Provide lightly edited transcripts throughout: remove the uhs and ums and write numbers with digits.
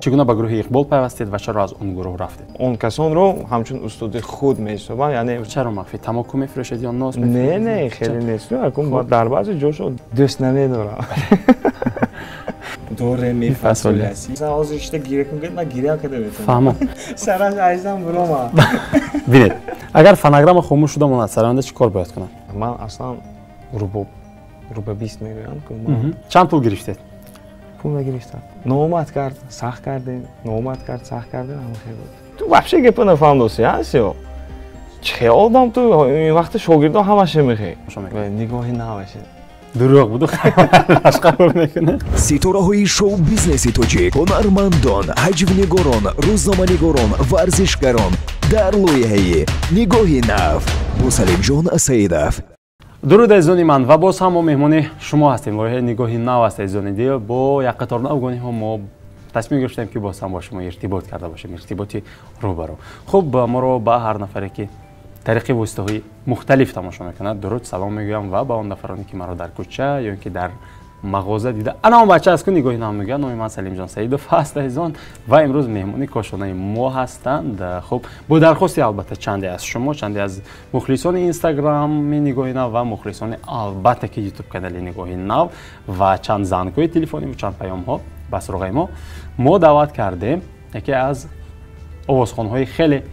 Чӣ гуна ба гурӯҳи Иқбол пайвастед ва чаро аз он гурӯҳ рафтед? Он касонро ҳамчун устоди худ меҳисобам, яъне чаро махфӣ? Тамоку мефурӯшед ё нос не мефурӯшед? Не, хеле нест. Дар баъзе ҷошо дӯст намедорам. До ре ми фа сол ля си. Ҳозир ишта гиря кун, ман гиря карда метавонам. Фаҳмам. Сараш айзам бурома. Бинед, агар фонограмма хомӯш шуда монад, сароянда чӣ кор бояд кунад? Ман аслан рубобист мегӯям. Чанд пул гирифтед? Пул нагирифтам. Ноомад кард, сахт кардем, ноомад кард, сахт кардем, ҳама хел буд. Ту вообще гапа нафаҳмдоси, а сиё? Чӣ хел одам ту, ин вақти шогирдон ҳамаша мехе. Нигоҳи наваше. Дурӯғ буду, ашқабул мекунад. Ситораҳои шоу-бизнеси тоҷик, ҳунармандон, ҳаҷвнигорон, рӯзноманигорон, варзишгарон дар лоиҳаи Нигоҳи нав бо Салимҷон Саидов. Дуруд, азизони ман, ва боз ҳам мо меҳмони шумо ҳастем. Лоиҳаи Нигоҳи нав аст, азизони дил. Бо як қатор навгониҳо мо тасмим гирифтем, ки боз ҳам бо шумо иртибот карда бошем, иртиботи рӯбарӯ. Хуб, моро ба ҳар нафаре, ки тариқи воситаҳои мухталиф тамошо мекунад, дуруд, салом мегӯям ва ба он нафароне, ки маро дар кӯча ё ин ки дар мағоза дида, ана он бача аз ку Нигоҳи нав мегӯяд. Номи ман Салимҷон Саидов ҳаст, азизон, ва имрӯз меҳмони кошонаи мо ҳастанд. Хуб, бо дархости албатта чанде аз шумо, чанде аз мухлисони инстаграми Нигоҳи нав ва мухлисони албатта ки ютуб канали Нигоҳи нав ва чанд зангҳои телефонӣ, чанд паёмҳо ба суроғаи мо даъват кардем яке аз овозхонҳои хеле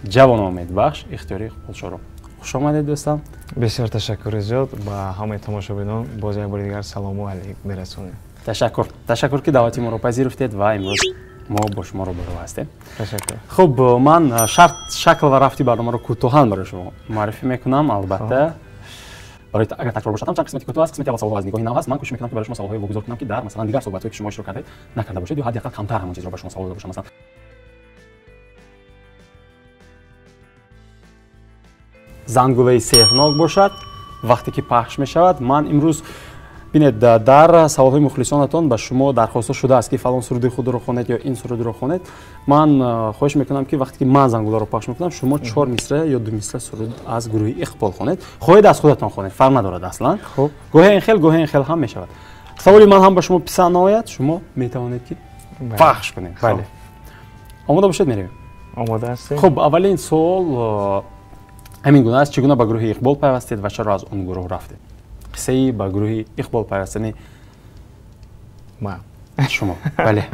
ҷавономедбахш Ихтиёри Иқболшоҳро. Хуш омадед, дӯстам. Бисёр ташаккури зиёд ба ҳамаи тамошобинон. Боз як бори дигар салому алейк мерасонем. Ташаккур, ташаккур, ки даъвати моро пазируфтед ва имрӯз мо бо шумо рӯбарӯ ҳастем. Ташаккур. Хуб, ман шарт, шакл ва рафти барномаро кӯтоҳан барои шумо муаррифӣ мекунам. Албатта, барои агар такрор бошад, чанд қисмати кӯтоҳ аст. Қисмати аввал саволҳо аз Нигоҳи нав ҳаст. Ман кӯшиш мекунам, ки барои шумо саволҳое вогузор кунам, ки дар масалан дигар суҳбатҳое, ки шумо иштирок кардаед, накарда бошед ё ҳадди ақал камтар ҳамон чизро ба шумо савол дода бошам. Масалан, зангулаи сеҳрнок бошад, вақте ки пахш мешавад. Ман имрӯз, бинед, дар саволҳои мухлисонатон ба шумо дархостҳо шудааст, ки фалон суруди худро хонед ё ин сурудро хонед. Ман хоҳиш мекунам, ки вақте ки ман зангуларо пахш мекунам, шумо чор мисра ё ду мисра суруд аз гурӯҳи Иқбол хонед. Хоҳед, аз худатон хонед, фарқ надорад аслан. Гоҳе ин хел, гоҳе ин хел ҳам мешавад. Саволи ман ҳам ба шумо писанд наояд, шумо метавонед, ки пахш кунед. Бале, омода бошед, меравем. Омода ҳастем. Хуб, аввалин суол ҳамин гуна аст: чӣ гуна ба гурӯҳи Иқбол пайвастед ва чаро аз он гурӯҳ рафтед? Қиссаи ба гурӯҳи Иқбол пайвастани ман шумо. Бале.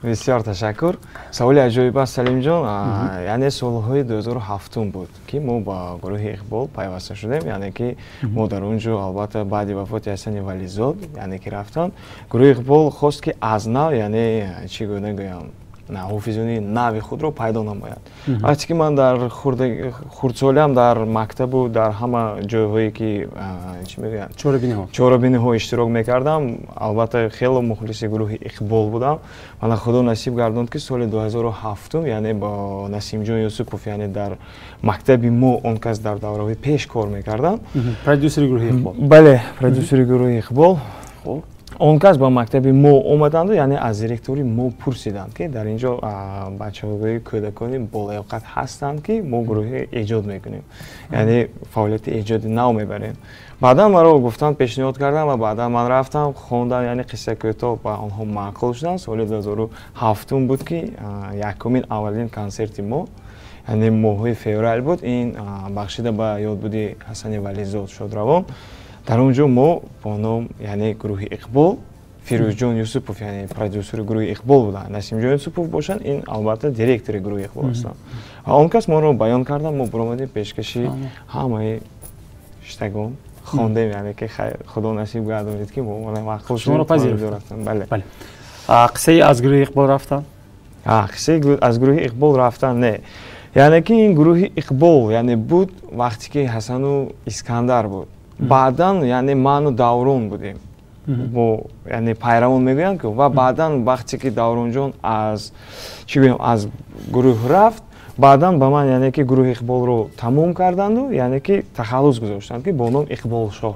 Бисёр ташаккур, саволи аҷоиб аст, Салимҷон. Яъне солҳои 2007 буд, ки мо ба гурӯҳи Иқбол пайваста шудем. Яъне ки мо дар он ҷо, албатта, баъди вафоти Ҳасани Вализод, яъне ки рафтан, гурӯҳи Иқбол хост, ки аз нав, яъне чӣ гуна гӯям, ҳофизони нави худро пайдо намояд. Вақте ки ман дар хурдсолиам дар мактабу дар ҳама ҷойҳое, ки чӣ мегӯянд, чорабиниҳо иштирок мекардам, албатта, хело мухлиси гурӯҳи Иқбол будам. Мана, Худо насиб гардонд, ки соли 2007, яъне бо Насимҷон Юсупов, яъне дар мактаби мо он кас дар давраҳои пеш кор мекарданд. Продюсери гурӯҳи Иқбол. Бале, продюсери гурӯҳи Иқбол. Он кас ба мактаби мо омаданду, яъне аз директори мо пурсиданд, ки дар ин ҷо бачаҳои кӯдакони болаёқат ҳастанд, ки мо гурӯҳи эҷод мекунем, яъне фаъолияти эҷоди нав мебарем. Баъдан маро гуфтанд, пешниҳод кардам ва баъдан ман рафтам, хондам, яъне қисса кӯтоҳ ба онҳо маъқул шуданд. Соли 2007 буд, ки якумин, аввалин консерти мо, яъне моҳҳои феврал буд, ин бахшида ба ёдбуди Ҳасани Вализод шодравон. Дар он ҷо мо бо ном, яъне гурӯҳи Иқбол, Фирӯзҷон Юсупов, яъне продюсери гурӯҳи Иқбол буданд, Насимҷон Юсупов бошанд, ин албатта директори гурӯҳи Иқбол ҳастанд, ва он кас моро баён карданд. Мо баромадем, пешкаши ҳамаи штагон хондем, яъне ки Худо насиб гардонид, ки мо маъқул шуморо пазируфтанд. Бале. Қиссаи аз гурӯҳи Иқбол рафтан? Қиссаи аз гурӯҳи Иқбол рафтан, не, яъне ки ин гурӯҳи Иқбол, яъне буд вақте ки Ҳасану Искандар буд. Баъдан, яъне ману Даврон будем мо, яъне пайравон мегӯянд ку. Ва баъдан вақте ки Давронҷон аз, чӣ гӯям, аз гурӯҳ рафт, баъдан ба ман, яъне ки гурӯҳи Иқболро тамом карданду, яъне ки тахаллус гузоштанд, ки бо ном Иқболшоҳ,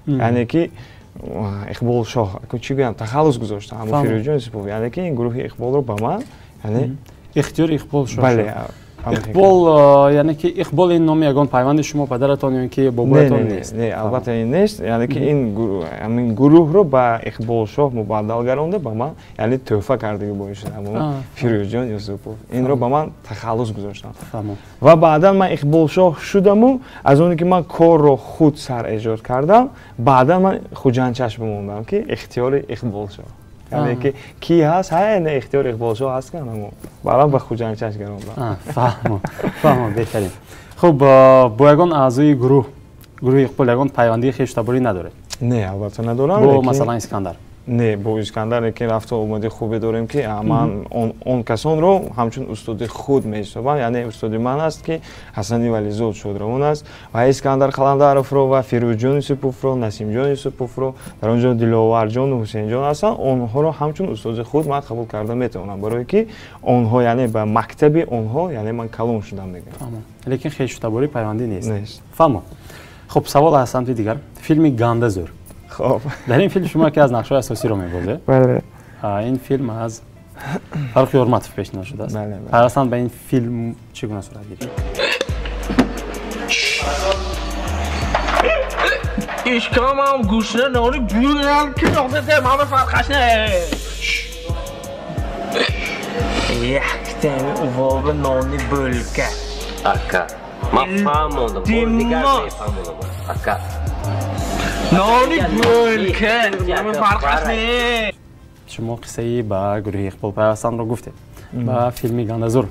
яъне ки Иқболшоҳ, чӣ гӯям, тахаллус гузоштанд ҳамун Фирӯзҷон Юсупов, яъне ки ин гурӯҳи Иқболро ба ман, яъне Ихтиёри Иқболшоҳ. Бале. Иқбол, яъне ки Иқбол ин номи ягон пайванди шумо, падаратон ё ки бобоятон нест? Не, албатта ин нест. Яъне ки ин гурӯҳро ба Иқболшоҳ мубаддал гардонда, ба ман яъне тӯҳфа кардагӣ боишад ҳамон Фирӯзҷон Юсупов. Инро ба ман тахаллус гузоштанд. Ва баъдан ман Иқболшоҳ шудаму аз оне ки ман корро худ сар эҷод кардам, баъдан ман Хуҷандчашм мондам, ки ихтиёри Иқболшоҳ. Яъне ки ки ҳаст, ҳа, не, ихтиёри Иқболшоҳ ҳаст, ки баъдан ба Хуҷандчашм гардондам. Фаҳмо, фаҳмо, беҳтарин. Хуб, бо ягон аъзои гурӯҳи Иқбол ягон пайвандии хештаборӣ надоред? Не, албатта надорам. Бо масалан Искандар? Не, бо Искандар лекин рафту омади хубе дорем, ки ман он касонро ҳамчун устоди худ меҳисобам. Яъне устоди ман аст, ки Ҳасани Вализод шодравон аст, ва Искандар Қаландаровро ва Фирӯзҷон Юсуповро, Насимҷон Юсуповро, дар он ҷо Диловарҷону Ҳусейнҷон ҳастанд. Онҳоро ҳамчун устоди худ ман қабул карда метавонам, барое ки онҳо, яъне ба мактаби онҳо, яъне ман калон шудам, мегӯям. Лекин хештаборӣ пайвандӣ нест. Нест. Фаҳмо. Хуб, савол аз самти дигар. Филми Гандазур. Хоб. Дар ин филм шумо яке аз нақшҳои асосиро мебозед. Бале. Ин филм аз Фаррух Ёрматов пешниҳод шудааст. Пайвастан ба ин филм чӣ гуна сурат гирифт? Ишкамам гушна нони буям ки нохте мама фарқаш не. Яктами увоба нони бӯлка. Ака, ман фаҳмондам, дигар мефаҳмондам. Ака. Нони бӯлка, мама фарқаш не. Шумо қиссаи ба гурӯҳи Иқбол пайвастанро гуфтед. Ба филми Гандазур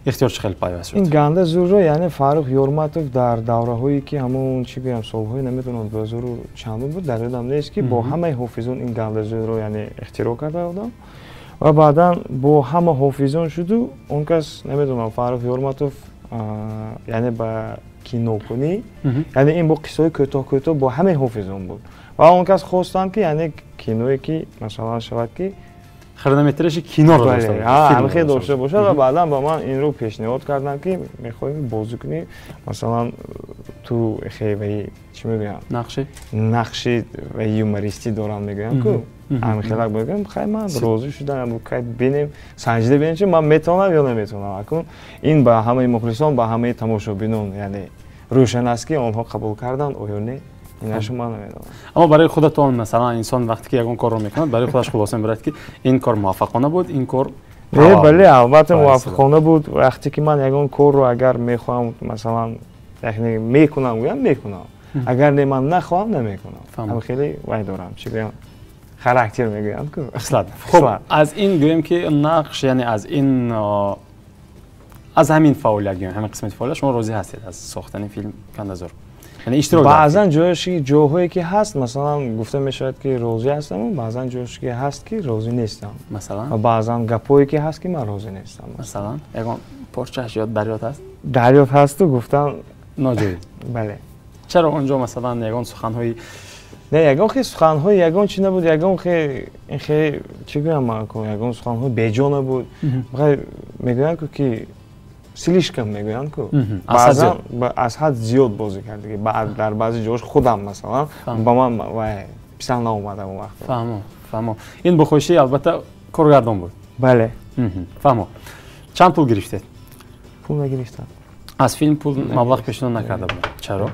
ихтиёр чӣ хел пайваст шуд? Ин Гандазурро, яъне Фаррух Ёрматов дар давраҳое ки ҳамон чӣ гӯям, солҳои намедонам 2000 чандум буд, дар ёдам нест, ки бо ҳамаи ҳофизон ин Гандазурро яъне ихтироъ карда будам. Ва баъдан бо ҳама ҳофизон шуду он кас, намедонам, Фаррух Ёрматов, яъне ба кинокунӣ, яъне ин бо қиссаҳои кӯтоҳ кӯтоҳ бо ҳамаи ҳофизон буд. Ва он кас хостанд, ки яъне киное ки масалан шавад, ки хронометражи киноро дошта бошад. Ҳамин дошта бошад. Ва баъдан ба ман инро пешниҳод карданд, ки мехоҳем бозӣ кунӣ, масалан ту хеваи чӣ мегӯям, нақши ва юмористӣ дорам, мегӯям ку ҳамин хелак мегӯям. Хай, ман розӣ шудам, кай бинем, санҷида бинем, чи ман метавонам ё наметавонам. Акун ин ба ҳамаи мухлисон, ба ҳамаи тамошобинон яъне рӯшан аст, ки онҳо қабул карданд оё не, инашу ман намедонам. Аммо барои худатон, масалан, инсон вақте ки ягон корро мекунад, барои худаш хулоса мебарад, ки ин кор муваффақона буд, ин кор не. Бале, албатта муваффақона буд. Вақте ки ман ягон корро агар мехоҳам, масалан, мекунам, гӯям мекунам, агар не, ман нахоҳам, намекунам. Ҳам хеле вай дорам, чӣ гӯям, характер мегӯянд ку. Хислат. Хуб, аз ин гӯем ки нақш, яъне аз ин, аз ҳамин фаъолият, гӯем ҳамин қисмати фаъолият шумо розӣ ҳастед аз сохтани филм Гандазур? Баъзан ҷоҳое ки ҳаст, масалан, гуфта мешавад, ки розӣ ҳастам, баъзан ҷоҳое ки ҳаст, ки розӣ нестам. Масалан? Ва баъзан гапҳое ки ҳаст, ки ман розӣ нестам. Масалан, ягон порчааш ёд дар ёд ҳаст? Дар ёд ҳасту гуфтан ноҷоӣ. Бале. Чаро онҷо масалан ягон суханҳои не, ягон хе суханҳои ягон чи набуд, ягон хе хе чӣ гӯям ман, ягон суханҳои беҷо набуд. Мегӯянд ку, ки слишком мегӯянд ку, баъзан аз ҳад зиёд бозӣ кардагӣ. Дар баъзе ҷош худам, масалан, ба ман вай писанд наомада он вақт. Фаҳмо, фаҳмо. Ин бо хоҳиши албатта коргардон буд. Бале. Фаҳмо. Чанд пул гирифтед? Пул нагирифтам. Аз филм пул маблағ пешниҳод накарда буд. Чаро?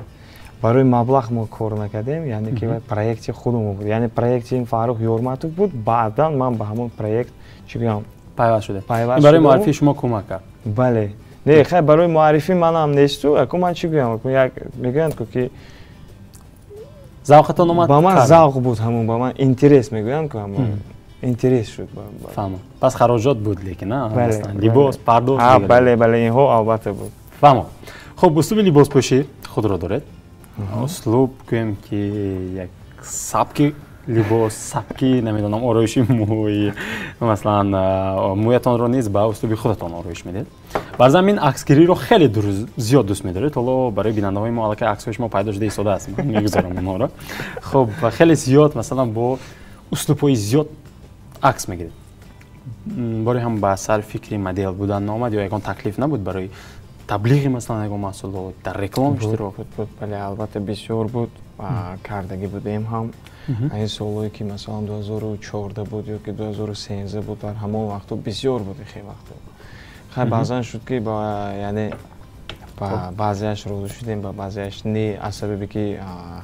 Барои маблағ мо кор накардем, яъне ки проекти худамон буд. Яъне проекти ин Фаррух Ёрматов буд, баъдан ман ба ҳамон проект, чӣ гӯям, пайваст шудед. Барои муаррифии шумо кӯмак кард. Бале. Не, хай, барои муаррифӣ манам несту, аку ман чӣ гӯям, аку як мегӯянд ку, ки завқатон омад? Ба ман завқ буд ҳамон, ба ман интерес мегӯянд ку, ҳамон интерес шуд. Фаҳмам. Пас хароҷот буд, лекин, либос, пардоз. Бале, бале, инҳо албатта буд. Фаҳмам. Хуб, услуби либоспӯшӣ худро доред. Услуб гӯем ки як сабки либос, сабки, намедонам, ороиши мӯй, масалан, мӯятонро низ ба услуби худатон ороиш медиҳед. Бар замин аксгириро хеле зиёд дӯст медоред. Ҳоло барои бинандаҳои мо аллакай аксҳои шумо пайдо шуда истодааст, ман мегузорам онҳоро. Хуб, хеле зиёд, масалан, бо услубҳои зиёд акс мегиред. Боре ҳам ба сар фикри модел будан наомад ё ягон таклиф набуд барои таблиғи, масалан, ягон маҳсулот, дар реклама иштирок? Буд, бале, албатта бисёр буд, кардагӣ будем ҳам. Ин солҳое ки масалан 2014 буд ё ки 2013 буд, дар ҳамон вақтҳо бисёр буд, хеле вақтҳо. Хай, баъзан шуд, ки яъне ба баъзеаш розӣ шудем, ба баъзеаш не, аз сабабе ки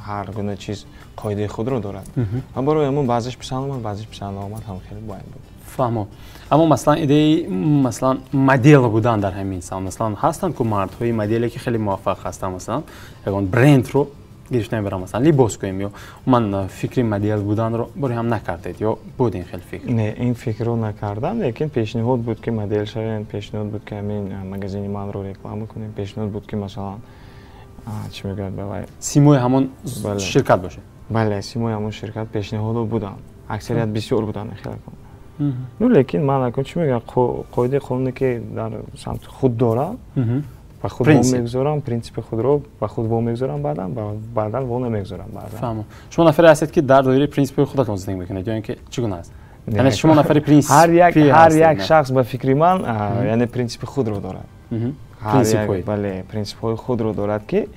ҳар гуна чиз қоидаи худро дорад ва барои ҳамон баъзеш писанд омад, баъзеш писанд наомад, ҳам хеле бояд буд. Фаҳмо. Аммо масалан, идеяи масалан модел будан дар ҳамин самт, масалан, ҳастанд ку мардҳои моделе, ки хеле муваффақ ҳастанд, масалан, ягон брендро гирифта мебарам, масалан, либос кунем, ё ман фикри модел буданро бори ҳам накардед ё буд ин хел фикр? Не, ин фикрро накардам, лекин пешниҳод буд, ки модел шавем, пешниҳод буд, ки ҳамин магазини манро реклама кунем, пешниҳод буд, ки масалан, чӣ мегӯяд ба вай, симои ҳамон ширкат бошед. Бале, симои ҳамон ширкат пешниҳодо буданд, аксарият бисёр буданд хеле. Ну, лекин ман акун, чӣ мегӯям, қоидаи қонуне, ки дар самти худ дорам, ба худ во мегузорам, принсипи худро ба худ во мегузорам, баъдан во намегузорам. Фаҳмам. Шумо нафаре ҳастед, ки дар доираи принсипҳои худатон зиндагӣ мекунед ё ин ки чӣ гуна аст? Яъне шумо нафари принсипи Ҳар як шахс, ба фикри ман, яъне принсипи худро дорад. Принсипҳои Бале, принсипҳои худро дорад, ки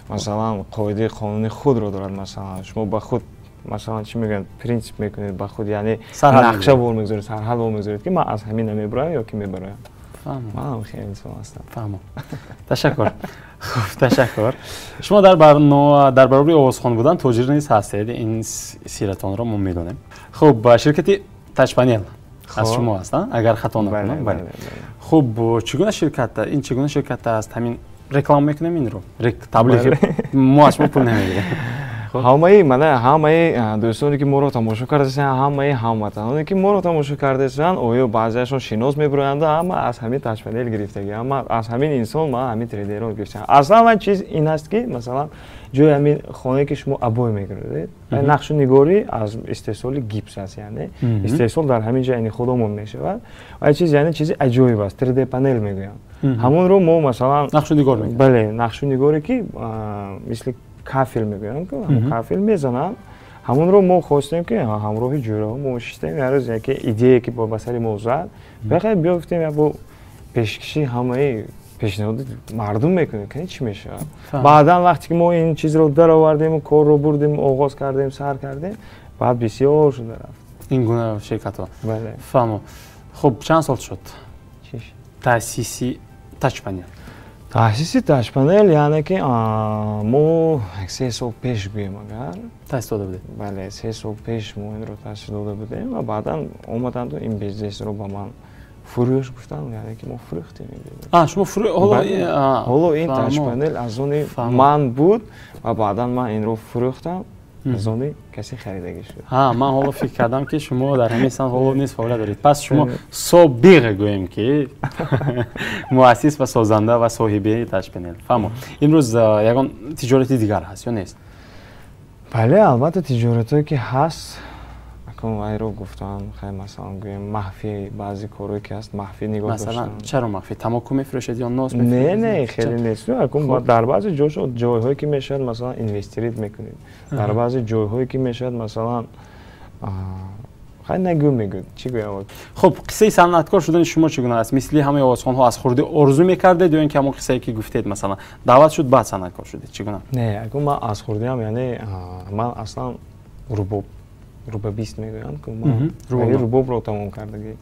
масалан, қоидаи қонуни худро дорад. Масалан, шумо ба худ, масалан, чӣ мегӯянд, принсип мекунед ба худ, яъне нақша вор мегузоред, сарҳад вор мегузоред, ки ман аз ҳамин намебароям ё ки мебароям. Манам хеле инсон ҳастам. Фаҳмам, ташаккур. Хуб, ташаккур. Шумо дар баробари овозхон будан тоҷир низ ҳастед, ин сиратонро мо медонем. Хуб, ширкати Тачпанел аз шумо аст, агар хато накунам? Бале. Хуб, чӣ гуна ширкат ин, чӣ гуна ширкат аст? Ҳамин реклама мекунем инро, таблиғи мо, аз шумо пул намегирем. Ҳамаи мана ҳамаи дӯстоне, ки моро тамошо кардаистанд, ҳамаи ҳамватаноне, ки моро тамошо кардаистанд, оё баъзеашон шинос мебироянд, ҳама аз ҳамин тачпанел гирифтагӣ, ҳама аз ҳамин инсон ман ҳамин 3D-ро гирифтам. Аслан ман чиз ин аст, ки масалан, ҷои ҳамин хонае, ки шумо обой мегиред, нақшу нигорӣ аз истеҳсоли гипс аст, яъне истеҳсол дар ҳамин ҷо, яъне худомон мешавад ва чиз, яъне чизи аҷоиб аст, 3D панел мегӯям. Ҳамонро мо масалан нақшу нигор мекунем. Бале, нақшу нигоре, ки мисли кафел мегӯям, кафел мезананд. Ҳамонро мо хостем, ки ҳамроҳи ҷӯраҳо мо шистем, як рӯз яке идея, ки ба сари мо зад, бехай биё, гуфтем, як бо пешкаши ҳамаи пешниҳоди мардум мекунем, ки чӣ мешавад. Баъдан вақте ки мо ин чизро даровардему, корро бурдем, оғоз кардем, сар кардем, баъд бисёр шуда рафт. Ин гуна ширкатҳо. Бале. Фаҳмо. Хуб, чанд сол шуд таъсиси Тачпанел? Таъсиси Тачпанел, яъне ки мо 3 сол пеш гӯем агар таъсис дода будед? Бале, 3 сол пеш мо инро таъсис дода будем ва баъдан омаданду ин бизнесро ба ман фурӯш гуфтанд, яъне ки мо фурӯхтем. Шумо Ҳоло ин Тачпанел аз они ман буд ва баъдан ман инро фурӯхтам, аз они касе харидагӣ шуд. Ман ҳоло фикр кардам, ки шумо дар ҳамин самт ҳоло низ фаъолият доред. Пас шумо собиқ гӯем, ки муассис ва созанда ва соҳиби Тачпанел. Фаҳмо. Имрӯз ягон тиҷорати дигар ҳаст ё нест? Бале, албатта, тиҷоратҳое ки ҳаст, акун вайро гуфтан, хай, масалан, гӯем, махфӣ, баъзе корҳое ки ҳаст, махфӣ нигоҳ. Масалан, чаро махфӣ? Тамоку мефурӯшед ё нос? Не, хеле нест. Акун дар баъзе ҷойҳое ки мешавад, масалан, инвестировать мекунед, дар баъзе ҷойҳое ки мешавад, масалан, хай, нагӯ, мегӯ, чӣ гӯям. Хуб, қиссаи санъаткор шудани шумо чӣ гуна аст? Мисли ҳамаи овозхонҳо аз хурдӣ орзу мекардед ё ин ки ҳамон қиссае, ки гуфтед, масалан, даъват шуд, баъд санъаткор шудед, чӣ гуна? Не, акун ман аз хурдиам, яъне ман аслан рубоб, рубабист мегӯянд, ман рубобро тамом кардагӣ,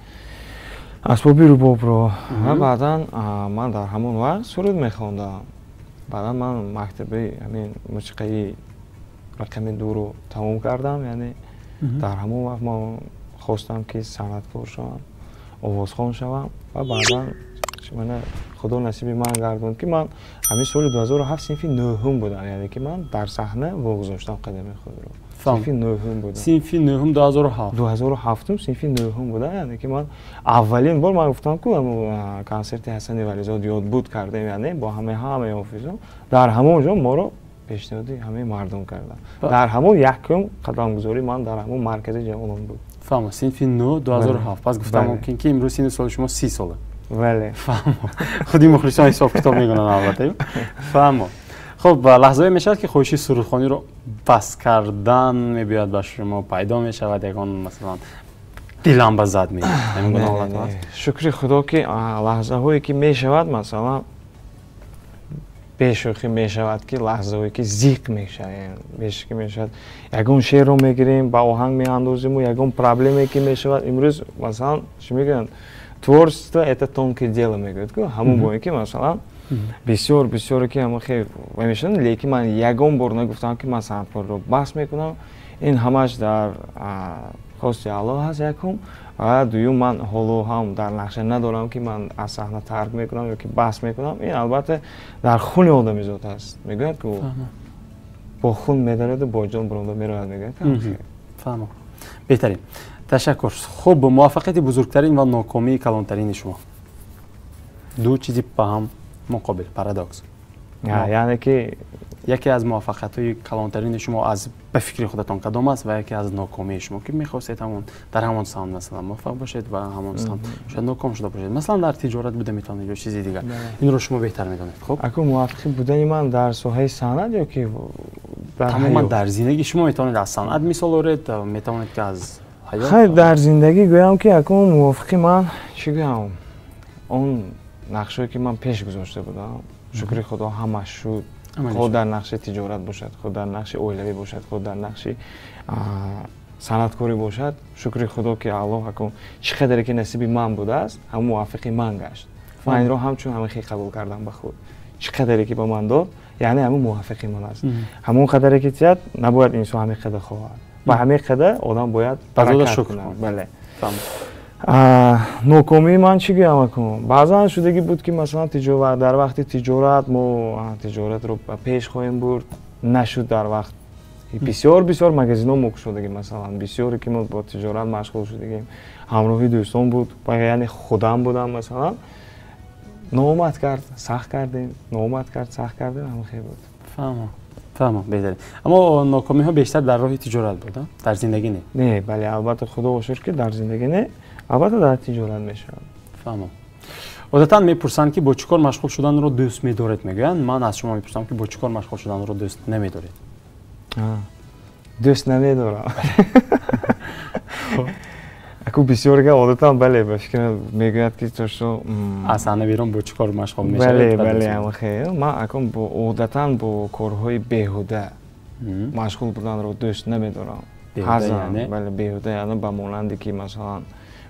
асбоби рубобро, ва баъдан ман дар ҳамон вақт суруд мехондам. Баъдан ман мактаби ҳамин мусиқаи рақами дуро тамом кардам, яъне дар ҳамон вақт ман хостам, ки санъаткор шавам, овозхон шавам ва баъдан мана Худо насиби ман гардонд, ки ман ҳамин соли 2007 синфи нӯҳум будам, яъне ки ман дар саҳна вогузоштам қадами худро. Синфи нӯҳум будам. Синфи нӯҳум, 2007. 2007-ум, синфи нӯҳум будам, яъне ки ман аввалин бор, ман гуфтам ку, консерти Ҳасани Вализод ёд буд кардем, яъне бо ҳамаи ҳофизон, дар ҳамон ҷо моро пешниҳоди ҳамаи мардум кардам. Дар ҳамон якум қадамгузории ман дар ҳамон маркази ҷавонон буд. Фаҳмо, синфи нӯ, 2007. Пас гуфтам мумкин, ки имрӯз синни соли шумо 30 сола. Бале. Фаҳмо, худи мухлисон ҳисоб китоб мекунанд, албатта. Фаҳмо. Хуб, лаҳзае мешавад, ки хоҳиши сурудхониро бас кардан мебиёяд, ба шумо пайдо мешавад, ягон, масалан, дилам ба зад меояд? Шукри Худо, ки лаҳзаҳое ки мешавад, масалан, Бешӯхӣ мешавад, ки лаҳзаҳое ки зиқ мешавем, бешӯхӣ мешавад, ягон шеърро мегирем, ба оҳанг меандозиму ягон проблеме ки мешавад. Имрӯз, масалан, чӣ мегӯянд, творчество — это тонкое дело мегӯяд ку, ҳамон бо ин ки, масалан, бисёр бисёре ки ҳама хел мешаванд, лекин ман ягон бор нагуфтам, ки ман санъаткорро бас мекунам. Ин ҳамаш дар хости Аллоҳ ҳаст, якум, ва дуюм, ман ҳоло ҳам дар нақша надорам, ки ман аз саҳна тарк мекунам ё ки бас мекунам. Ин албатта дар хуни одамизод ҳаст, мегӯяд ку, бо хун медарояду бо ҷон буронда меравад, мегӯяд. Фаҳмо, беҳтарин, ташаккур. Хуб, муваффақияти бузургтарин ва нокомии калонтарини шумо, ду чизи ба ҳам муқобил, парадокс. Яъне ки Яке аз муваффақиятҳои калонтарини шумо аз ба фикри худатон кадом аст ва яке аз нокомии шумо, ки мехостед ҳамон дар ҳамон самт, масалан, муваффақ бошед ва ҳамон самт шояд ноком шуда бошед, масалан, дар тиҷорат буда метавонед ё чизи дигар, инро шумо беҳтар медонед. Хуб. Аку, муваффақӣ будани ман дар соҳаи санъат ё ки тамоман дар зиндагӣ, шумо метавонед аз санъат мисол оред, метавонед ки аз ҳаёт. Хайр, дар зиндагӣ гӯям, ки аку, мувофиқи ман, чӣ гӯям, он нақшое ки ман пеш гузошта будам, шукри Худо, ҳамаш шуд. Худ дар нақши тиҷорат бошад, худ дар нақши оилавӣ бошад, худ дар нақши санъаткорӣ бошад, шукри Худо, ки Аллоҳ акун чӣ қадаре ки насиби ман будааст, ҳамон мувофиқи ман гашт. Ман инро ҳамчун ҳамин хел қабул кардам ба худ. Чӣ қадаре ки ба ман дод, яъне ҳамон мувофиқи ман аст. Ҳамон қадаре ки тиҳад, набояд инсон ҳамин қадар хоҳад, ба ҳамин қадар одам бояд баракат кунад. Бале, нокомии ман, чӣ гӯям, акун баъзан шудагӣ буд, ки масалан тиҷорат, дар вақти тиҷорат мо тиҷоратро ба пеш хоҳем бурд, нашуд. Дар вақт бисёр бисёр магазинҳо мо кушодагӣ, масалан, бисёре ки мо бо тиҷорат машғул шудагем, ҳамроҳи дӯстон буд, яъне худам будам, масалан, ноомад кард, сахт кардем, ноомад кард, сахт кардем, ҳама хел буд. Фаҳмам, фаҳмам, беҳтарин. Аммо нокомиҳо бештар дар роҳи тиҷорат буд, дар зиндагӣ не? Не, бале, албатта, Худо шукр, ки дар зиндагӣ не, албатта, дар тиҷорат мешавад. Фаҳмам. Одатан мепурсанд, ки бо чӣ кор машғул шуданро дӯст медоред, мегӯянд. Ман аз шумо мепурсам, ки бо чӣ кор машғул шуданро дӯст намедоред? Дӯст намедорам. Аку, бисёрга одатан, бале, ба фикрам, мегӯяд, ки то шо аз саҳна берун бо чӣ кор машғул мешавед? Бале, бале, ама хел ман акун бо одатан бо корҳои беҳуда машғул буданро дӯст намедорам. Бале, беҳуда, яъне ба монанде ки, масалан,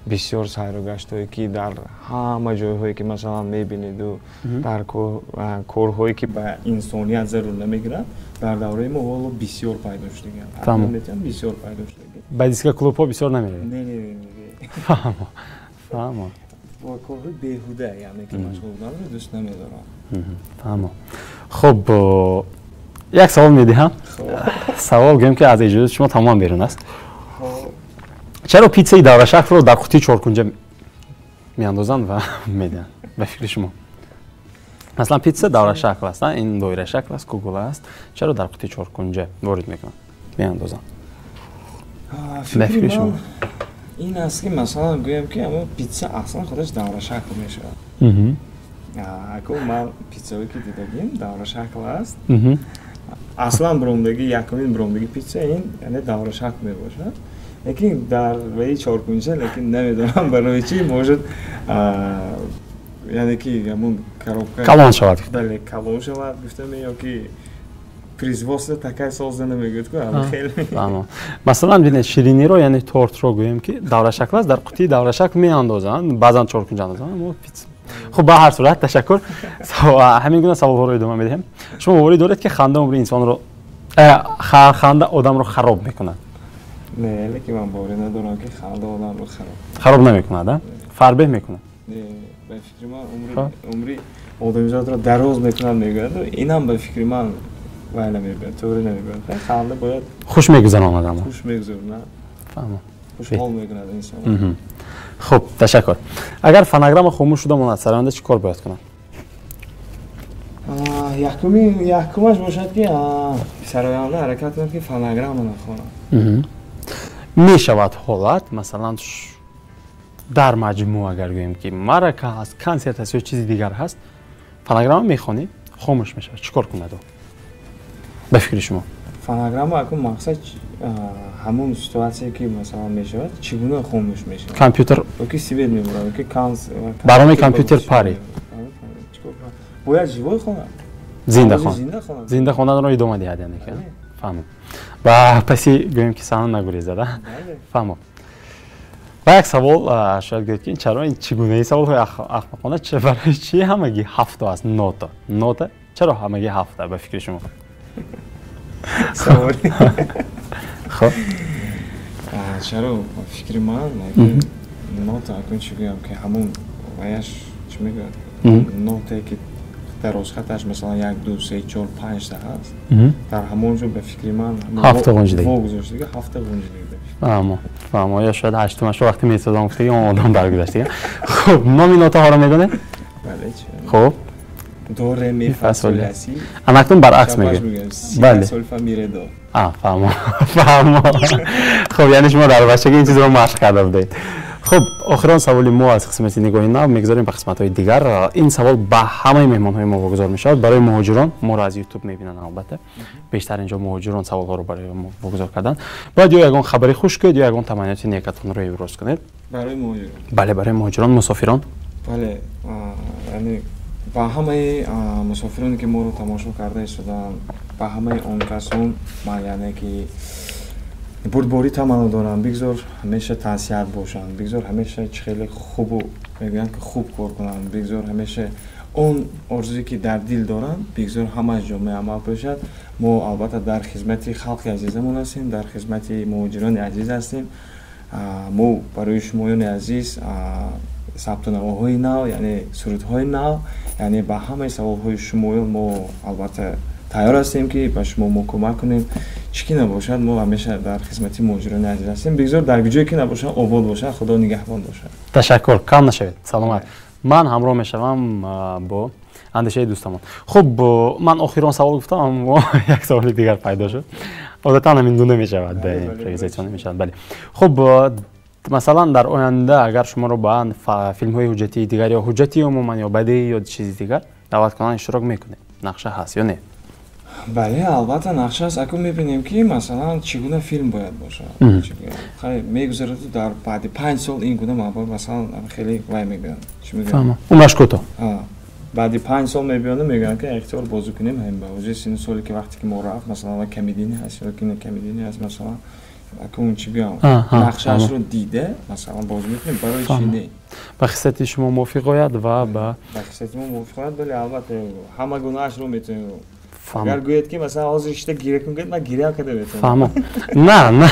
бисёр сайру гаштҳое ки дар ҳама ҷойҳое ки, масалан, мебинеду, дар корҳое ки ба инсоният зарур намегирад, дар давраи мо ҳоло бисёр пайдо шудагианд, бисёр пайдо шудагианд. Ба дискоклубҳо бисёр намеравед? Не. Фаҳмо, фаҳмо. Бо корҳои беҳуда, яъне ки машғул буданро дӯст намедорам. Фаҳмо. Хуб, як савол медиҳам, савол гӯем, ки аз иҷозати шумо тамоман берун аст. Чаро питсаи даврашаклро дар қутии чоркунҷа меандозанд ва медиҳанд, ба фикри шумо? Масалан, питса даврашакл аст, ин доирашакл аст, кугула аст, чаро дар қутии чоркунҷа ворид мекунанд, меандозанд, ба фикри шумо? Ин аст, ки, масалан, гӯям, ки ҳамон питса аслан худаш даврашакл мешавад. Аку, ман питсаое ки дидагим, даврашакл аст. Аслан биромдагӣ, якумин биромдагӣ питса ин, яъне даврашакл мебошад, лекин дар ваи чоркунҷа, лекин намедонам барои чӣ, может, яъне ки ҳамон коробка калон шавад. Бале, калон шавад гуфтаме, ё ки производство такая создана мегӯяд ку, хеле. Масалан, бинед, шириниро, яъне тортро гӯем, ки даврашакл аст, дар қутии даврашакл меандозанд, баъзан чоркунҷа андозанд, аммо питса. Хуб, ба ҳар сурат, ташаккур. Ҳамин гуна саволҳоро идома медиҳем. Шумо боварӣ доред, ки ханда умри инсонро, ханда одамро хароб мекунад? Не, лекин ман боварӣ надорам, ки ханда одамро хароб Хароб намекунад, а фарбеҳ мекунад? Не, ба фикри ман, умри одамизодро дароз мекунад мегӯяд, инам ба фикри ман вай намебиёд, тӯғри намебиёд. Ханда бояд Хуш мегузаронад, аммо Хуш мегузаронад. Фаҳмам. Хушҳол мекунад инсон. Хуб, ташаккур. Агар фонограмма хомӯш шуда монад, сароянда чӣ кор бояд кунад? Якуми, якумаш бошад, ки сароянда ҳаракат кунад, ки фонограмма нахонад. Мешавад ҳолат, масалан, дар маҷмӯъ агар гӯем, ки маърака ҳаст, консерт ҳаст ё чизи дигар ҳаст, фонограмма мехонӣ, хомӯш мешавад, чӣ кор кунад ӯ, ба фикри шумо? Фонограмма, акун мақсад ҳамон ситуатсие ки, масалан, мешавад, чӣ гуна хомӯш мешавад? Компютер Ёки свет мебурад, ёки барномаи компютер парид. Бояд живой хонад. Зинда хон. Зинда хонданро идома диҳад, яъне ки. Фаҳмам. Ба паси гӯем ки саҳна нагурезад, а? Фаҳмам. Ва як савол, шояд гӯед ки чаро ин чӣ гунаи саволҳои ахмақона, барои чӣ ҳамагӣ ҳафто аст нота? Нота чаро ҳамагӣ ҳафта ба фикри шумо? Савол. Хуб. Чаро ба фикри ман нота акун чӣ гӯям ки ҳамон ваяш чӣ мегӯяд? Нотае ки дар росхаташ масалан 1 2 3 4 5 та ҳаст, дар ҳамон ҷо ба фикри ман ҳафта ғунҷидагӣ. Во гузоштагӣ, ҳафта ғунҷидагӣ. Фаҳмо, фаҳмо. Ё шояд ҳаштумашро вақте месозам гуфтагӣ он одам даргузаштагӣ. Хуб, номи нотаҳоро медонед? Бале, чӣ? Хуб. До ре ми фа сол ля си. Анакнун баръакс мегӯед. Бале. Сол фа ми ре до. Фаҳмо, фаҳмо. Хуб, яъне шумо дар бачагӣ ин чизро машқ карда будед. Хуб, охирон саволи мо аз қисмати нигоҳи нав мегузорем ба қисматҳои дигар. Ин савол ба ҳамаи меҳмонҳои мо вогузор мешавад. Барои муҳоҷирон, моро аз YouTube мебинанд албатта. Бештар инҷо муҳоҷирон саволҳоро барои мо вогузор карданд. Бояд ё ягон хабари хуш кунед, ё ягон таманниёти некатонро иброз кунед. Барои муҳоҷирон? Бале, барои муҳоҷирон, мусофирон. Бале, яъне ба ҳамаи мусофироне ки моро тамошо карда истодаанд, ба ҳамаи он касон ман яъне ки бурдборӣ таманно дорам, бигзор ҳамеша тансиҳат бошанд, бигзор ҳамеша чӣ хеле хубу мегӯянд ки хуб кор кунанд, бигзор ҳамеша он орзуе ки дар дил доранд, бигзор ҳамааш ҷомеа амал пӯшад. Мо албатта дар хизмати халқи азизамон ҳастем, дар хизмати муҳоҷирони азиз ҳастем. Мо барои шумоёни азиз сабтунавоҳои нав, яъне сурудҳои нав, яъне ба ҳамаи саволҳои шумоён мо албатта тайёр ҳастем ки ба шумо мо кӯмак кунем. Чӣ ки набошад, мо ҳамеша дар хизмати муҳоҷирони азиз ҳастем. Бигзор дар ҷое ки набошад, обод бошад, Худо нигаҳбон бошад. Ташаккур, кам нашавед, саломат. Ман ҳамроҳ мешавам бо андешаи дӯстамон. Хуб, ман охирон савол гуфтам, аммо як саволи дигар пайдо шуд. Одатан ҳамин гуна мешавад, импровизатсия мешавад, бале. Хуб, масалан дар оянда агар шуморо ба филмҳои ҳуҷҷатии дигар ё ҳуҷҷатии умуман ё бадеӣ ё чизи дигар даъват кунанд, иштирок мекунед? Нақша ҳаст ё не? Бале, албатта нақша аст. Акун мебинем ки масалан чӣ гуна филм бояд бошад. Хай мегузарад дар баъди 5 сол ин гуна мабод масалан хеле вай мегӯянд. Чӣ мегӯянд? Умраш кӯтоҳ. Баъди 5 сол мебиёнд мегӯянд ки ихтиёр бозӣ кунем ҳамин ба уже синни соле ки вақте ки мо рафт масалан ва комедийни ҳаст ё ки не комедийни ҳаст масалан акун чӣ гӯям нақшаашро дида масалан бозӣ мекунем, барои чӣ не? Ба хислати шумо мувофиқ ояд ва ба хислати мо мувофиқ ояд, бале албатта ҳама гунаашро метавонем. Агар гӯяд ки масалан ҳозир ишта гиря кун, гӯяд ман гиря карда метавонам. Фаҳмам. На, на.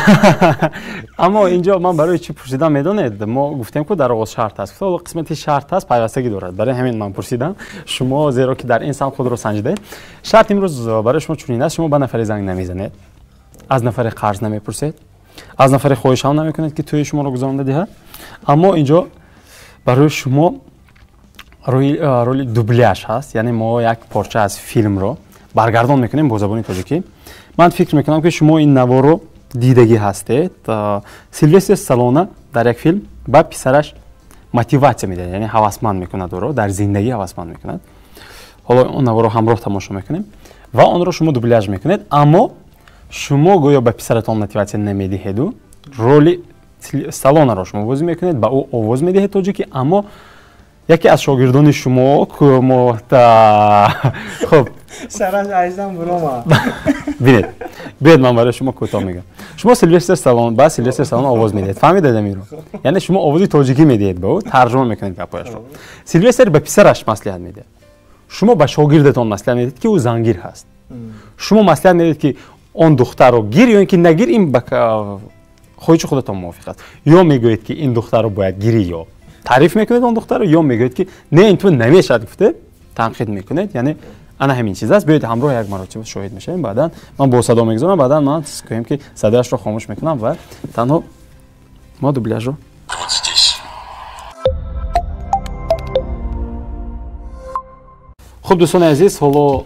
Аммо инҷо ман барои чӣ пурсидам медонед? Мо гуфтем ку дар оғоз шарт аст. Гуфта қисмати шарт аст, пайвастагӣ дорад. Барои ҳамин ман пурсидам. Шумо зеро ки дар ин самт худро санҷидаед. Шарт имрӯз барои шумо чунин аст: шумо ба нафаре занг намезанед, аз нафаре қарз намепурсед, аз нафаре хоҳиш ҳам намекунед ки тӯи шуморо гузаронда диҳад. Аммо инҷо барои шумо роли дубляж ҳаст, яъне мо як порча аз филмро баргардон мекунем бо забони тоҷикӣ. Ман фикр мекунам ки шумо ин наворро дидагӣ ҳастед. Силвестр Сталлоне дар як филм ба писараш мотиватсия медиҳад, яъне ҳавасманд мекунад ӯро, дар зиндагӣ ҳавасманд мекунад. Ҳоло он наворро ҳамроҳ тамошо мекунем ва онро шумо дубляж мекунед, аммо шумо гӯё ба писаратон мотиватсия намедиҳеду роли Сталлонеро шумо бозӣ мекунед, ба ӯ овоз медиҳед тоҷикӣ, аммо яке аз шогирдони шумо хуб сараш айзам бурома. Бинед, биёед ман барои шумо кӯтоҳ мегӯям. Шумо Силвестр Сталлоне ба Силвестр Сталлоне овоз медиҳед, фаҳмидед амиро? Яъне шумо овози тоҷикӣ медиҳед ба ӯ, тарҷума мекунед гапҳояшро. Силвестр ба писараш маслиҳат медиҳад. Шумо ба шогирдатон маслиҳат медиҳед ки ӯ зангир ҳаст. Шумо маслиҳат медиҳед ки он духтарро гир ё ин ки нагир, ин ба хоҳиши худатон мувофиқ аст. Ё мегӯед ки ин духтарро бояд гирӣ, ё таъриф мекунед он духтарро, ё мегӯед ки не, ин ту намешавад гуфта танқид мекунед. Яъне ана ҳамин чиз аст. Биёед ҳамроҳ як маротиба шоҳид мешавем, баъдан ман бо садо мегузорам, баъдан ман гӯем ки садояшро хомӯш мекунам ва танҳо мо дубляжро. Хуб, дӯстони азиз, ҳоло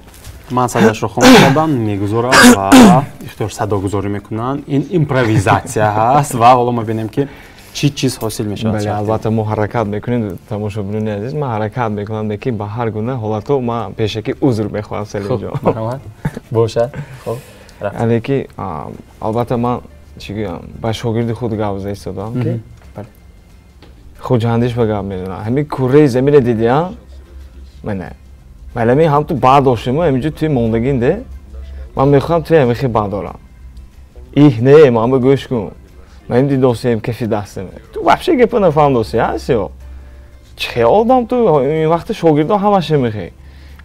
ман садояшро хомӯш кардам, мегузорам ва ихтиёр садогузорӣ мекунанд. Ин импровизатсия ҳаст ва ҳоло мо бинем ки чӣ чиз ҳосил мешавад. Бале, албатта мо ҳаракат мекунем, тамошобинони азиз, ман ҳаракат мекунам ки ба ҳар гуна ҳолатҳо ман пешакӣ узр мехоҳам Салимҷон. Марҳамат, бошад. Хуб, яъне ки албатта ман чӣ гӯям, ба шогирди худ гап зада истодам ки хуҷандиш ба гап мезанам. Ҳамин курраи замина дидиам? Мана Вале ҳам ту баъд доштему ҳаминҷо туи мондагинде. Ман мехоҳам туи ҳамихи баъд дорам. Иҳ не, ман ба гӯш кун. Ман дидосем кафи дастам. Ту вообще гапа нафаҳмдоси, а сиё? Чӣ одам ту ин вақта шогирдон ҳамаш мехе.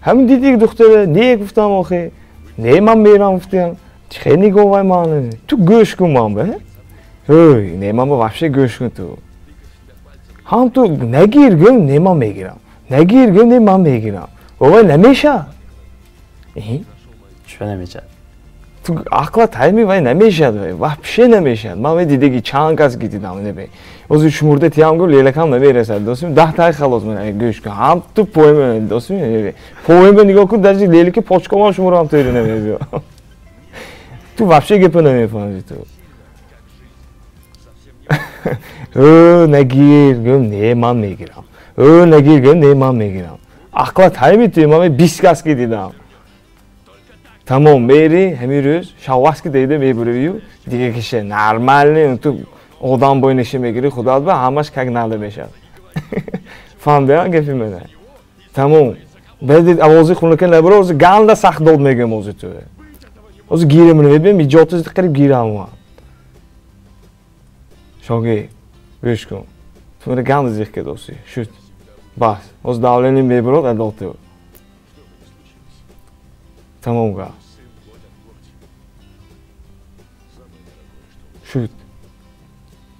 Ҳамин диди духтара, не гуфтам охи. Не ман мерам гуфтам. Чӣ нигоҳ вай ман? Ту гӯш кун ман ба. Ҳой, не ман ба вообще гӯш кун ту. Ҳам ту нагир гӯм, не ман мегирам. Нагир гӯм, не ман мегирам. Вай намешавад. Чӣ намешавад? Ту ақла тайми вай намешавад, вай вообще намешавад. Ман вай дидаги чанд кас ки дидам, не. Озу шумурда тиям гӯ лелакам намерасад. Досим 10 тай халос ман гӯш кун. Ҳам ту поем досим, не. Поем нигоҳ кун, даже лелеки почкомам шумурам тӯри намебиё. Ту вообще гапа намефаҳмӣ ту. Ө, нагир, гӯм, не ман мегирам. Ө, нагир, гӯм, не ман мегирам. Ақла тайми ту, ман 20 кас ки дидам. Тамом, мери, ҳамин рӯз шаввас ки дида мебуравию, дига кише нормальный, ту одам бой неше мегири, худат ба ҳамаш как надо мешавад. Фаҳмидӣ гапи мана? Тамом. Баъд овози хунака набура, ози ганда сахт дод мегӯям ози ту. Ози гирам намебиям, иҷоти қариб гирам ман. Шоги, гӯш кун. Ту мана ганда зиқ кардоси. Шуд. Бас. Ози давление мебурад, адол ту. Тамом га. Шуд.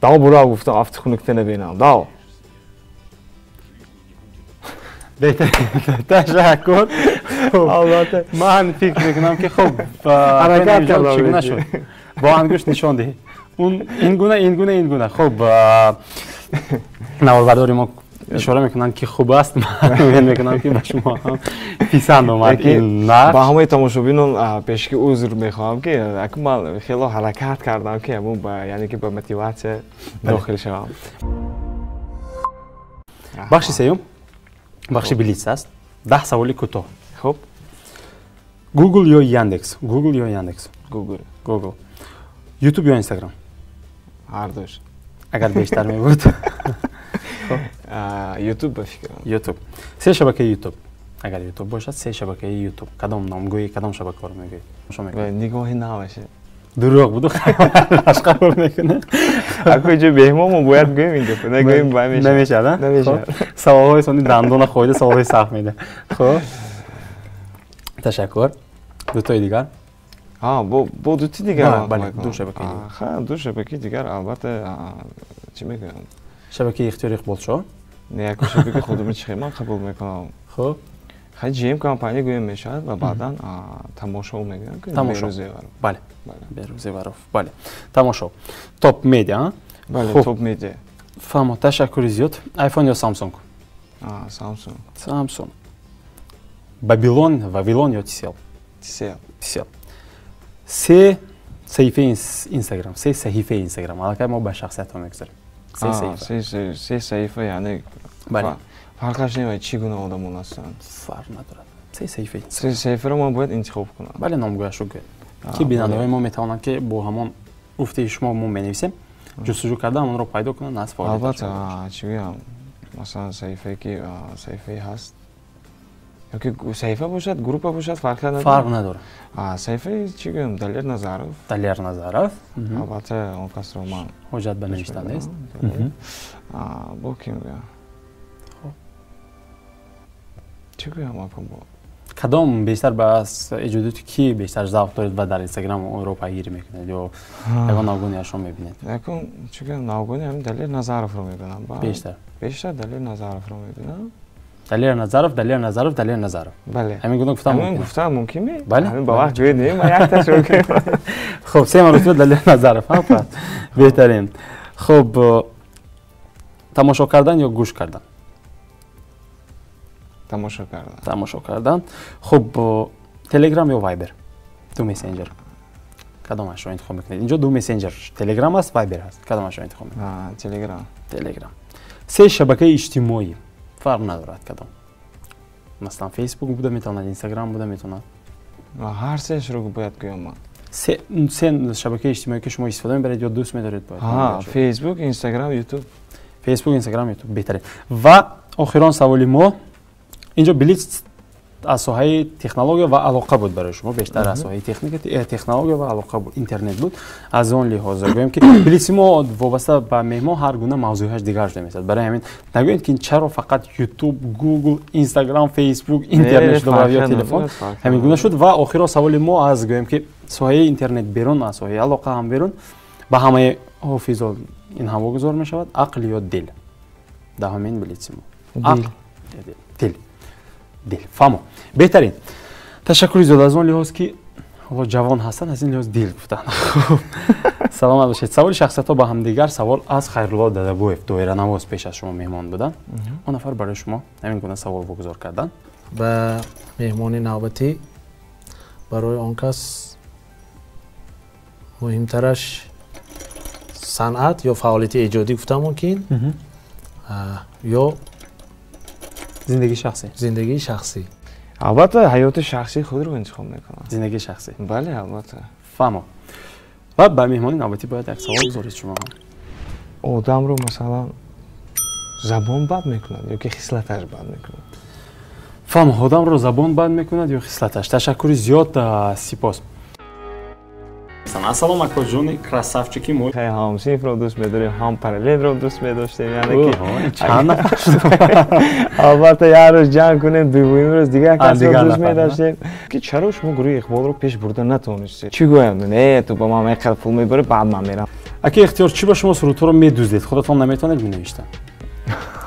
Дав бура гуфтам, афти хунукта набинам. Дав. Ташаккур. Албатта. Ман фикр мекунам ки хуб ҳаракат кардам. Чӣ гуна шуд? Бо ангушт нишон диҳед. Он ин гуна, ин гуна, ин гуна. Хуб, наворбардори мо ишора мекунанд ки хуб аст. Ман умед мекунам ки ба шумо ҳам писанд омад ин нақш. Ба ҳамаи тамошобинон пешки узр мехоҳам ки акун ман хело ҳаракат кардам ки ҳамун ба яъне ки ба мотиватсия дохил шавам. Бахши сеюм бахши блиц аст. 10 саволи кӯтоҳ. Хуб. Google ё Яндекс? Google ё Яндекс? Google. Google. YouTube ё Instagram? Ҳар душ. Агар бештар мебуд. YouTube ба фикрам. YouTube. Се шабакаи YouTube. Агар YouTube бошад, се шабакаи YouTube. Кадом номгӯӣ, кадом шабакаро мегӯед? Шумо мегӯед? Нигоҳи наваше. Дурӯғ буду қабул мекунед. Ако иҷо беҳмон мо бояд гӯем ин гапо. Нагӯем ба мешавад. Намешавад, а? Намешавад. Саволҳои сони дандона хӯрида саволҳои сахт медиҳад. Хуб. Ташаккур. Дутои дигар. Бо дути дигар. Бале, ду шабакаи дигар. Ха, ду шабакаи дигар албатта чӣ мегӯям? Шабакаи ихтиёри Иқболшоҳ? Не, яку шабакаи худро чӣ ман қабул мекунам. Хуб. Хай GM компания гӯям мешавад ва баъдан тамошо мегӯям ки Тамошо. Бале. Берӯз Зеваров. Бале. Тамошо. Топ медиа, Бале, топ медиа. Фаҳмо, ташаккури зиёд. iPhone ё Samsung? Samsung. Samsung. Babylon, Вавилон ё Tcell? Tcell. Tcell. Се саҳифаи Instagram, се саҳифаи Instagram. Аллакай мо ба шахсиятҳо мегузарем. Се саҳифа. Се саҳифа, яъне бале. Фарқаш не, чӣ гуна одамон ҳастанд? Фарқ надорад. Се саҳифаи. Се саҳифаро ман бояд интихоб кунам. Бале, номгӯяшро гӯед. Ки бинандаҳои мо метавонанд ки бо ҳамон гуфтаи шумо мо менависем, ҷустуҷӯ карда ҳамонро пайдо кунанд, аз фаъолият. Албатта, чӣ гӯям? Масалан, саҳифае ки саҳифае ҳаст ёки саҳифа бошад, группа бошад, фарқ надорад. Фарқ надорад. Саҳифаи чӣ гӯям? Далер Назаров. Далер Назаров. Албатта, он касро ман ҳоҷат ба навиштан нест. Бо кӣ мегӯям? Чӣ гӯям акун бо? Кадом бештар ба эҷодиёти кӣ бештар завқ доред ва дар Инстаграм онро пайгирӣ мекунед ё ягон навгониашро мебинед? Якун чӣ гӯям, навгони ҳамин Далер Назаровро мебинам. Бештар? Бештар Далер Назаровро мебинам. Далер Назаров, Далер Назаров, Далер Назаров. Бале. Ҳамин гуна гуфтан мумкин? Ҳамин гуфтан мумкин ме? Бале. Ҳамин ба вақт ҷӯед не, ман якташро гӯям. Хуб, се маротиба Далер Назаров, ҳа, пас. Беҳтарин. Хуб, тамошо кардан ё гӯш кардан? Тамошо кардан. Тамошо кардан. Хуб, Telegram ё Viber? Ду мессенҷер. Кадомашро интихоб мекунед? Инҷо ду мессенҷер. Telegram аст, Viber аст. Кадомашро интихоб мекунед? Telegram. Telegram. Се шабакаи иҷтимоӣ. Фарқ надорад кадом. Масалан, Facebook буда метавонад, Instagram буда метавонад. Ҳар сеашро бояд гӯям ман. Се шабакаи иҷтимоӣ ки шумо истифода мебаред ё дӯст медоред бояд. Facebook, Instagram, YouTube. Facebook, Instagram, YouTube беҳтарин. Ва охирон саволи мо инҷо блиц Аз соҳаи технология ва алоқа буд барои шумо, бештар аз соҳаи техника, технология ва алоқа буд, интернет буд. Аз он лиҳоз гӯем ки блитси мо вобаста ба меҳмон ҳар гуна мавзӯъҳояш дигар шуда месад. Барои ҳамин нагӯед ки чаро фақат YouTube, Google, Instagram, Facebook, интернет шуда ё телефон, ҳамин гуна шуд. Ва охиро саволи мо аз гӯем ки соҳаи интернет берун, аз соҳаи алоқа ҳам берун, ба ҳамаи ҳофизон ин ҳам вогузор мешавад: ақл ё дил? Даҳумин блитси мо. Ақл, дил. Дил. Фаҳмо. Беҳтарин. Ташаккури зиёд аз он лиҳоз ки ҳоло ҷавон ҳастанд, аз ин лиҳоз дил гуфтанд. Саломат бошед. Саволи шахсиятҳо ба ҳамдигар, савол аз Хайрулло Дадабоев, доиранавоз, пеш аз шумо меҳмон буданд. Он нафар барои шумо ҳамин гуна савол вогузор карданд. Ба меҳмони навбатӣ барои он кас муҳимтараш санъат ё фаъолияти эҷодӣ гуфта мумкин, ё зиндагии шахсӣ. Зиндагии шахсӣ. Албатта, ҳаёти шахсии худро интихоб мекунам. Зиндагии шахсӣ. Бале, албатта. Фаҳмо. Ва ба меҳмони навбатӣ бояд як савол гузоред шумо. Одамро масалан забон бад мекунад ё ки хислаташ бад мекунад? Фаҳмо, одамро забон бад мекунад ё хислаташ. Ташаккури зиёд, сипос. Ассалому алайкум, ҷони красавчики мо. Ҳам синфро дӯст медорем, ҳам параллелро дӯст медоштем, яъне ки чанд нафар шуд. Албатта, як рӯз ҷанг кунем, дуввум рӯз дигар касро дӯст медоштем. Ки чаро шумо гурӯҳи Иқболро пеш бурда натавонистед? Чӣ гӯям? Не, ту ба ман инқадр пул мебарӣ, баъд ман мерам. Аки Ихтиёр, чӣ ба шумо сурудҳоро медуздед? Худатон наметавонед менавиштан?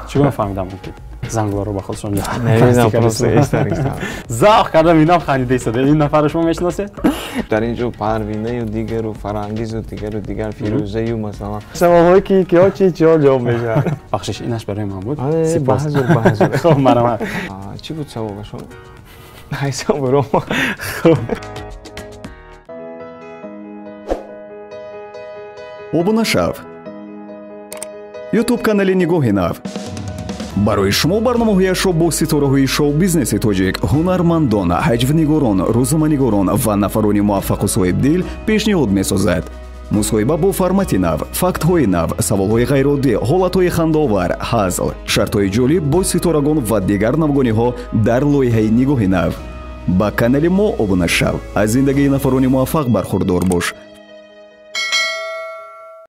Чӣ гуна фаҳмидам мумкин? Зангларо ба худшон намедонам, просто эстарикстан. Завқ кардам, инам хандида истода. Ин нафарро шумо мешиносед? Дар ин ҷо Парвинаю дигару Фарангизу дигару дигар, Фирӯзаю масалан. Саволҳое ки киҳо чи чиҳо ҷавоб мешавад. Бахшиш, инаш барои ман буд. Сипос. Баҳзур. Хуб, марҳамат. Чӣ буд саволашон? Ҳайсам буром. Хуб. Обуна шав. YouTube канали Нигоҳи нав. Барои шумо барномаҳояшро бо ситораҳои шоу-бизнеси тоҷик, ҳунармандон, ҳаҷвнигорон, рӯзноманигорон ва нафарони муваффақу соҳибдил пешниҳод месозад. Мусоҳиба бо формати нав, фактҳои нав, саволҳои ғайроддӣ, ҳолатҳои хандаовар, ҳазл, шартҳои ҷолиб бо ситорагон ва дигар навгониҳо дар лоиҳаи Нигоҳи нав. Ба канали мо обуна шав, аз зиндагии нафарони муваффақ бархурдор бош.